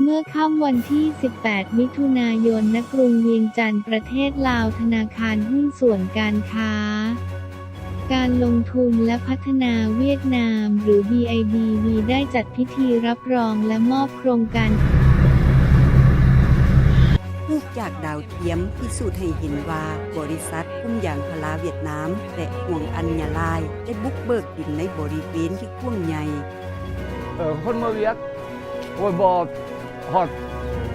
ເມື່ອຄ່ຳວັນທີສິບແປດ ມິຖຸນາຍົນ ນະ ກຸງວຽງຈັນ ປະເທດລາວ, ທະນາຄານຫຸ້ນສ່ວນການຄ້າ ການລົງທຶນ ແລະ ພັດທະນາຫວຽດນາມ ຫຼື ບີໄອດີວີ ໄດ້ຈັດພິທີຮັບ ຮອງ ແລະ ມອບໂຄງການ. ຮູບຈາກດາວທຽມພິສູດໃຫ້ເຫັນວ່າ ບໍລິສັດກຸ່ມຢາງພາລາຫວຽດນາມ ແລະ ຫວງອັນຍາລາຍ ໄດ້ບຸກເບີກດິນໃນບໍລິເວນທີ່ກວ້າງໃຫຍ່. ເອີ ຄົນເມືອຫວຽດ ໂອ້ຍ ບໍ່ຮອດ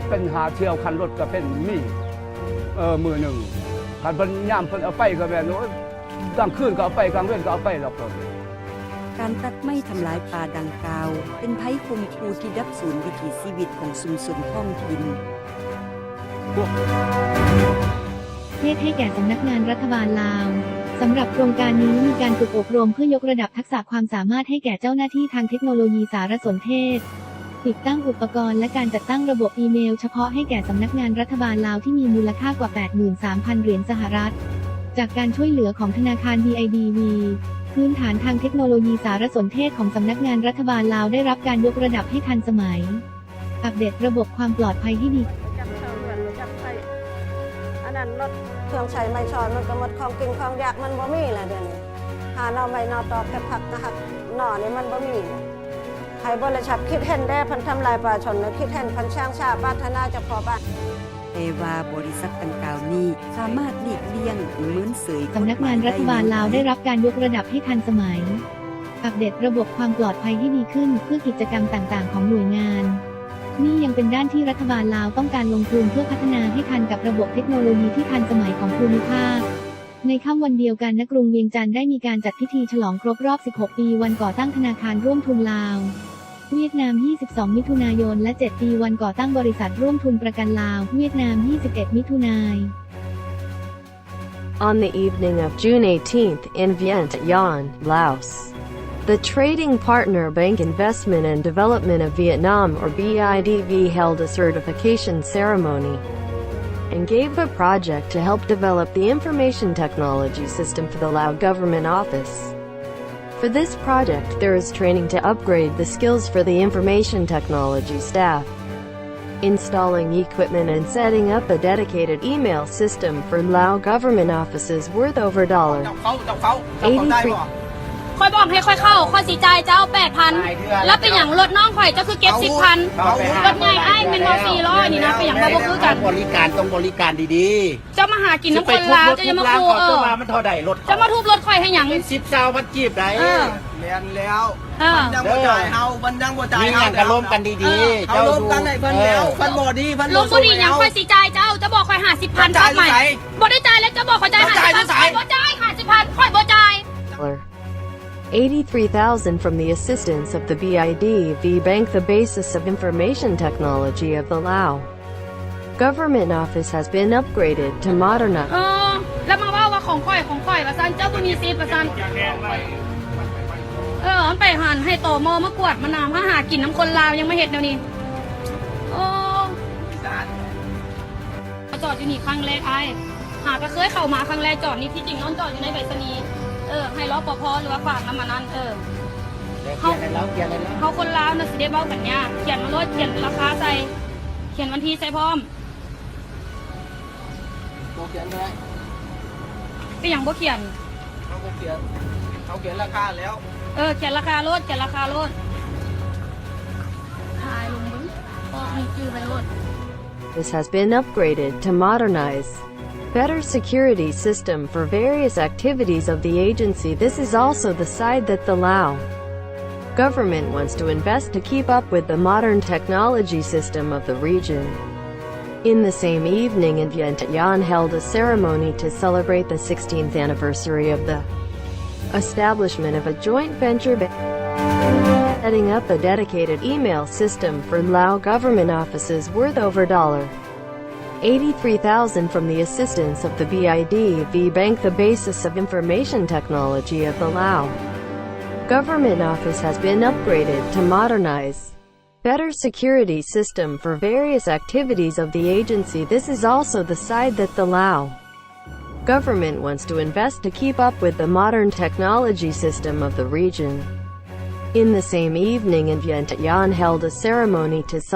ເປັນຫ້າຖ້ຽວ ຄັນລົດກໍເປັນມີ ເອີ ມື້ໜຶ່ງ ຄັນເພິ່ນຍາມເພິ່ນເອົາໄປກໍແມ່ນ ໂອ້ຍ ກາງຄືນກໍເອົາໄປ ກາງເວັນກໍເອົາໄປແລ້ວເພິ່ນ. ການຕັດໄມ້ທຳລາຍປ່າດັ່ງກ່າວ ເປັນໄພຂົ່ມຂູ່ທີ່ດັບສູນວິຖີຊີວິດຂອງຊຸມຊົນທ້ອງຖິ່ນ. ເທດໃຫ້ແກ່ສຳນັກງານລັດຖະບານລາວ. ສຳລັບໂຄງການນີ້ມີການຝຶກອົບຮົມເພື່ອຍົກລະດັບທັກສະຄວາມສາມາດໃຫ້ແກ່ເຈົ້າໜ້າທີ່ທາງເທັກໂນໂລຢີສາລະສົນເທດ. ຕິດຕັ້ງອຸປະກອນ ແລະ ການຈັດຕັ້ງລະບົບອີເມວສະເພາະໃຫ້ແກ່ສຳນັກງານລັດຖະບານລາວ ທີ່ມີມູນລະຄ່າກວ່າ ແປດໝື່ນສາມພັນ ຫຼຽນສະຫະລັດ ຈາກການຊ່ວຍເຫຼືອຂອງທະນາຄານ ບີໄອດີວີ. ພື້ນຖານທາງເທັກໂນໂລຢີສາລະສົນເທດຂອງສຳນັກງານລັດຖະບານລາວ ໄດ້ຮັບການຍົກລະດັບໃຫ້ທັນສະໄໝ, ອັບເດດລະບົບຄວາມປອດໄພໃຫ້ດີ. ຈັກເຊົ່າເຮືອນ ບໍ່ຈັກໃຊ້ ອັນນັ້ນລົດ ເຄື່ອງໃຊ້ໄມ້ສອນມັນກໍໝົດ, ຂອງກິນຂອງຢາກມັນບໍ່ມີແລ້ວດຽວນີ້, ຫາໜໍ່ໄມ້ໜໍ່ຕອກ ເກັບຜັກກະຫັກໜໍ່ນີ້ມັນບໍ່ມີ. ໃຫ້ບໍລິສັດຄິດເຫັນແດ່, ເພິ່ນທຳລາຍປ່າຊົນ ຄິດເຫັນເພິ່ນສ້າງສາປາດຖະໜາຈະພໍບ້ານ. ແຕ່ວ່າບໍລິສັດດັ່ງກ່າວນີ້ສາມາດຫຼີກລ່ຽງ ເມີນເສີຍ ສຳນັກງານລັດຖະບານລາວໄດ້ຮັບການຍົກລະດັບໃຫ້ທັນສະໄໝ, ອັບເດດລະບົບຄວາມປອດໄພໃຫ້ດີຂຶ້ນ ເພື່ອກິດຈະກຳຕ່າງໆຂອງໜ່ວຍງານ. ນີ້ຍັງເປັນດ້ານທີ່ລັດຖະບານລາວຕ້ອງການລົງທຶນເພື່ອພັດທະນາໃຫ້ທັນກັບລະບົບເທັກໂນໂລຢີທີ່ທັນສະໄໝຂອງພູມິພາກ. ໃນຄ່ຳວັນດຽວກັນ ນະ ກຸງວຽງຈັນ ໄດ້ມີການຈັດພິທີສະຫຼອງຄົບຮອບສິບຫົກປີວັນກໍ່ຕັ້ງທະນາຄານຮ່ວມທຶນລາວ ຫວຽດນາມ ຊາວສອງ ມິຖຸນາຍົນ ແລະ ເຈັດປີວັນກໍ່ຕັ້ງບໍລິສັດຮ່ວມທຶນປະກັນລາວ ຫວຽດນາມ ຊາວເອັດ ມິຖຸນາ. On the evening of June eighteenth in Vientiane, Laos, the Trading Partner Bank Investment and Development of Vietnam, or B I D V, held a certification ceremony and gave a project to help develop the information technology system for the Lao Government Office. For this project, there is training to upgrade the skills for the information technology staff, installing equipment and setting up a dedicated email system for Lao government offices worth over dollar ເຈົ້າເຂົ້າ ເຈົ້າເຂົ້າ ເຈົ້າເຂົ້າໄດ້ບໍ່? ຂ້ອຍບອກໃຫ້ຂ້ອຍເຂົ້າ ຂ້ອຍຊິຈ່າຍເຈົ້າແປດພັນ ແລ້ວເປັນຫຍັງລົດນ້ອງຂ້ອຍເຈົ້າຄືເກັບສິບພັນ? ລົດໃຫຍ່ອ້າຍແມ່ນບໍ່ ສີ່ລ້ອນີ້ນະ ເປັນຫຍັງມາບໍ່ຄືກັນ? ບໍລິການຕ້ອງບໍລິການດີໆ. ເຈົ້າມາຫາກິນນຳຄົນລາວ ເຈົ້າຢ່າມາຂູ່ ເອີ ເຈົ້າມາທຸບລົດຂ້ອຍໃຫ້ຫຍັງ? ສິບ ຊາວພັນກີບໃດ໋. ເອີ ແມ່ນແລ້ວ ເອີ ມັນຍັງບໍ່ຈ່າຍເຮົາ ມັນຍັງບໍ່ຈ່າຍເຮົາ ມີຫຍັງກໍລົມກັນດີໆ ເອີ ເຈົ້າລົມກັນໃຫ້ເພິ່ນແລ້ວ ເອີ ຄັນບໍ່ດີ ຄັນບໍ່ດີຫຍັງ ຂ້ອຍຊິຈ່າຍເຈົ້າ ເຈົ້າບອກຂ້ອຍຫ້າສິບພັນ ຈ່າຍຢູ່ໃສ? ບໍ່ໄດ້ຈ່າຍແລ້ວ ເຈົ້າບອກຂ້ອຍຈ່າຍຫ້າສິບພັນ ຂ້ອຍບໍ່ຈ່າຍຫ້າສິບພັນ ຂ້ອຍບໍ່ຈ່າຍ. Eighty-three thousand from the assistance of the B I D V Bank, the basis of information technology of the Lao Government Office has been upgraded to modernize. ເອີ ແລ້ວມາເວົ້າວ່າຂອງຂ້ອຍ ຂອງຂ້ອຍວ່າຊັ້ນ ເຈົ້າບໍ່ມີສິດວ່າຊັ້ນ. ເອີ ມັນໄປຫັ້ນໃຫ້ ຕມ ມາກວດ ມານຳ ມາຫາກິນນຳຄົນລາວ ຍັງມາເຮັດແນວນີ້. ໂອ້ ມາຈອດຢູ່ນີ້ຄັ້ງແລກອ້າຍ ຫາກໍເຄີຍເຂົ້າມາຄັ້ງແລກ ຈອດນີ້ ທີ່ຈິງນ້ອງຈອດຢູ່ໃນໄປສະນີ ເອີ ໃຫ້ ລປພ ຫຼືວ່າຝາກນຳອັນນັ້ນ ເອີ ເຮົາ ຂຽນໃຫ້ລາວ ຂຽນໃຫ້ລາວ ເຮົາຄົນລາວນະ ຊິໄດ້ເວົ້າກັນຍາກ ຂຽນມາໂລດ ຂຽນລາຄາໃສ່ ຂຽນວັນທີໃສ່ພ້ອມ. ບໍ່ຂຽນກໍໄດ້ ເປັນຫຍັງບໍ່ຂຽນ? ເຮົາບໍ່ຂຽນ ເຮົາຂຽນລາຄາແລ້ວ ເອີ ຂຽນລາຄາໂລດ ຂຽນລາຄາໂລດ ຖ່າຍລົງເບິ່ງ ອອກມີຈື່ໄປໂລດ. This has been upgraded to modernize better security system for various activities of the agency. This is also the side that the Lao government wants to invest to keep up with the modern technology system of the region. In the same evening in Vientiane held a ceremony to celebrate the sixteenth anniversary of the establishment of a joint venture bank, setting up a dedicated email system for Lao government offices worth over dollar eighty-three thousand from the assistance of the B I D V Bank, the basis of information technology of the Lao Government Office has been upgraded to modernize better security system for various activities of the agency. This is also the side that the Lao government wants to invest to keep up with the modern technology system of the region. In the same evening in Vientiane held a ceremony to celebrate